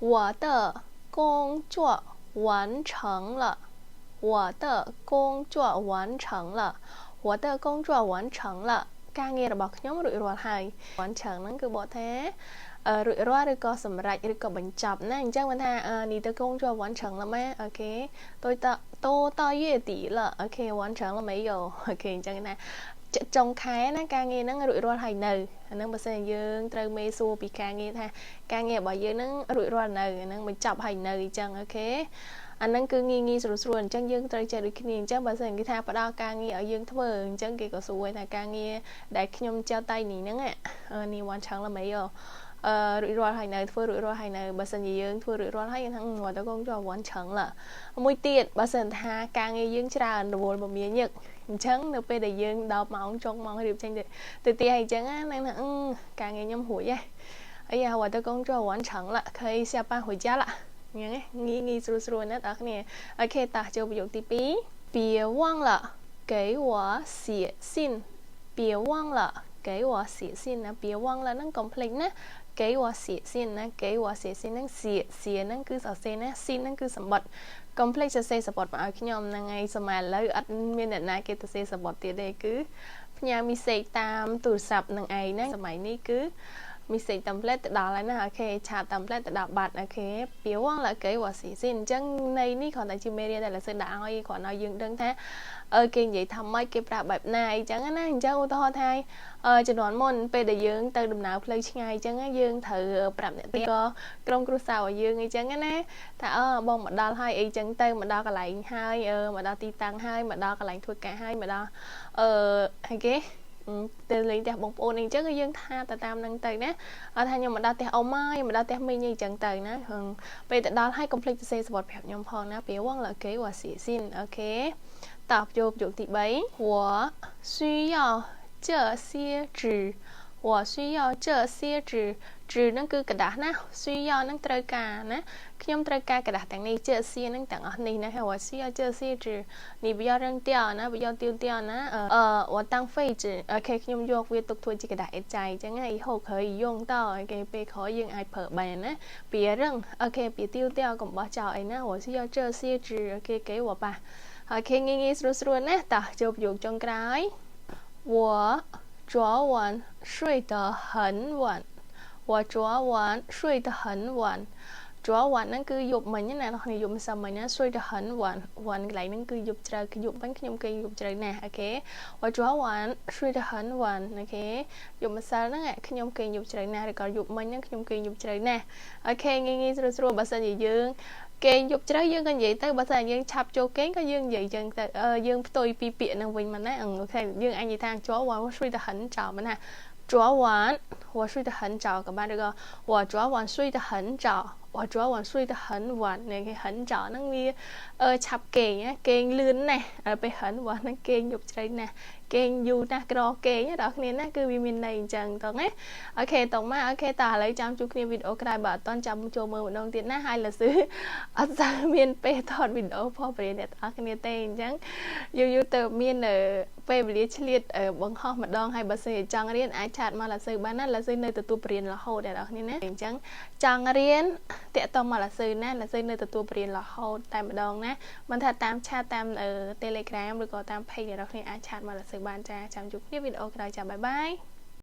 我的工作完成了我的工作完成了我的工作完成了ការងាររបស់ខ្ញុំរួចរាល់ហើយ完成ហ្នឹងគឺបកថារួចរាល់ឬក៏សម្រេចឬក៏បញ្ចប់ណាអញ្ចឹងមិនថា你的工作完成了吗 OK 都到都到月底了 OK 完成了没有 OK អញ្ចឹងណាចុងខែណាការងារហ្នឹងរួចរាល់ហើយនៅអាហ្នឹងបើសិនជាយើងត្រូវមេសួរពីការងារថាការងាររបស់យើងហ្នឹងរួចរាល់នៅអាហ្នឹងបញ្ចប់ហើយនៅអញ្ចឹង OK អាហ្នឹងគឺងាយងាយស្រួលស្រួលអញ្ចឹងយើងត្រូវចេះដូចគ្នាអញ្ចឹងបើសិនគេថាផ្ដល់ការងារឲ្យយើងធ្វើអញ្ចឹងគេក៏សួរថាការងារដែលខ្ញុំចែកតៃនេះហ្នឹង你完成了没有អឺរួចរាល់ហើយនៅធ្វើរួចរាល់ហើយនៅបើសិនជាយើងធ្វើរួចរាល់ហើយយើងថា我的工作完成了មួយទៀតបើសិនថាការងារយើងច្រើនរវល់មមាញឹកអញ្ចឹងនៅពេលដែលយើងដល់ម៉ោងចុងម៉ោងរៀបចេញទៅទៅផ្ទះអញ្ចឹងណានឹងថាការងារខ្ញុំរួចហើយ哎呀我的工作完成了可以下班回家了អញ្ចឹងងាយងាយស្រួលស្រួលណាបងប្អូន OK តោះចូលប្រយោគទី2别忘了给我写信别忘了给我写信ណា别忘了ហ្នឹងកុំភ្លេចណា给我写信ណា给我写信ហ្នឹង写写ហ្នឹងគឺសរសេរណា信ហ្នឹងគឺសំបុត្រកុំភ្លេចសរសេរសំបុត្រមកឲ្យខ្ញុំហ្នឹងហើយសម័យឥឡូវអត់មានអ្នកណាគេសរសេរសំបុត្រទៀតទេគឺផ្ញើ message តាមទូរស័ព្ទនឹងឯងណាសម័យនេះគឺ message template ទៅដល់ហើយណា OK chat template ទៅដល់បាត់ OK 别忘了给我写信អញ្ចឹងនៃនេះគ្រាន់តែជាមេរៀនដែលលសិដាក់ឲ្យគ្រាន់ឲ្យយើងដឹងថាអឺគេនិយាយថាម៉េចគេប្រាប់បែបណាអញ្ចឹងណាអញ្ចឹងឧទាហរណ៍ថាជំនាន់មុនពេលដែលយើងទៅដំណើរផ្លូវឆ្ងាយអញ្ចឹងយើងត្រូវប្រាប់អ្នកក៏ក្រុមគ្រួសាររបស់យើងអញ្ចឹងណាថាអឺបងមកដល់ហើយអីចឹងទៅមកដល់កន្លែងហើយមកដល់ទីតាំងហើយមកដល់កន្លែងធ្វើការហើយមកដល់អឺអីគេទៅលេងផ្ទះបងប្អូនអីចឹងគឺយើងថាទៅតាមនឹងទៅណាអត់ថាខ្ញុំមកដល់ផ្ទះអ៊ំហើយខ្ញុំមកដល់ផ្ទះមីងអីចឹងទៅណាពេលទៅដល់ហើយកុំភ្លេចសរសេរសំបុត្រប្រាប់ខ្ញុំផងណា别忘了给我写信 OK តោះយកប្រយោគទី3我需要这些纸我需要这些纸纸ហ្នឹងគឺក្រដាសណា需要ហ្នឹងត្រូវការណាខ្ញុំត្រូវការក្រដាសទាំងនេះ这些ហ្នឹងទាំងអស់នេះណា我需要这些纸你不要扔掉ណា不要丢掉ណាអឺ我当废纸 OK ខ្ញុំយកវាទុកធ្វើជាក្រដាសអេតចាយអញ្ចឹង以后可以用到គេពេលក្រោយយើងអាចប្រើបានណា别扔 OK 别丢掉កុំបោះចោលអីណា我需要这些纸 OK 给我吧 OK ងាយងាយស្រួលស្រួលណាតោះចូលប្រយោគចុងក្រោយ我昨晚睡得很晚我昨晚睡得很晚昨晚ហ្នឹងគឺយប់មិញណាអ្នកនរយប់ម្សិលមិញណា睡得很晚晚កន្លែងហ្នឹងគឺយប់ជ្រៅគឺយប់មិញខ្ញុំគេងយប់ជ្រៅណាស់ OK 我昨晚睡得很晚 OK យប់ម្សិលហ្នឹងខ្ញុំគេងយប់ជ្រៅណាស់ឬក៏យប់មិញហ្នឹងខ្ញុំគេងយប់ជ្រៅណាស់ OK ងាយងាយស្រួលស្រួលបើសិនជាយើងគេងយប់ជ្រៅយើងក៏និយាយទៅបើសិនយើងឆាប់ចូលគេងក៏យើងនិយាយចឹងទៅយើងផ្ទុយពីពាក្យហ្នឹងវិញមកណា OK យើងអាចនិយាយថា昨晚我睡得很早មកណា昨晚我睡得很早ក៏បានឬក៏我昨晚睡得很早我昨晚睡得很晚នេះគេ很早ហ្នឹងវាឆាប់គេងគេងលឿនណាស់ពេល很晚ហ្នឹងគេងយប់ជ្រៅណាស់គេងយូរណាស់ក្រគេងដល់គ្នាណាគឺវាមានន័យអញ្ចឹងតោះណា OK តោះមក OK តោះឥឡូវចាំជួបគ្នាវីដេអូក្រោយបើអត់តន់ចាំចូលមើលម្ដងទៀតណាហើយលស៊ឺអត់សូវមានពេលថតវីដេអូផងបរិញ្ញាអ្នកទាំងអស់គ្នាទេអញ្ចឹងយូរយូរទៅមានពេលវេលាឆ្លៀតបង្ហោះម្ដងហើយបើសិនជាចង់រៀនអាច chat មកឡាស៊ឺបានណាឡាស៊ឺនៅទទួលបរិញ្ញារហូតអ្នកនរគ្នាណាអញ្ចឹងចង់រៀនតាក់ទងមកឡាស៊ឺណាឡាស៊ឺនៅទទួលបរិញ្ញារហូតតែម្ដងណាមិនថាតាម chat តាម Telegram ឬក៏តាម page អ្នកនរគ្នាអាច chat មកឡាស៊ឺបានចាចាំជួបគ្នាវីដេអូក្រោយចា bye bye.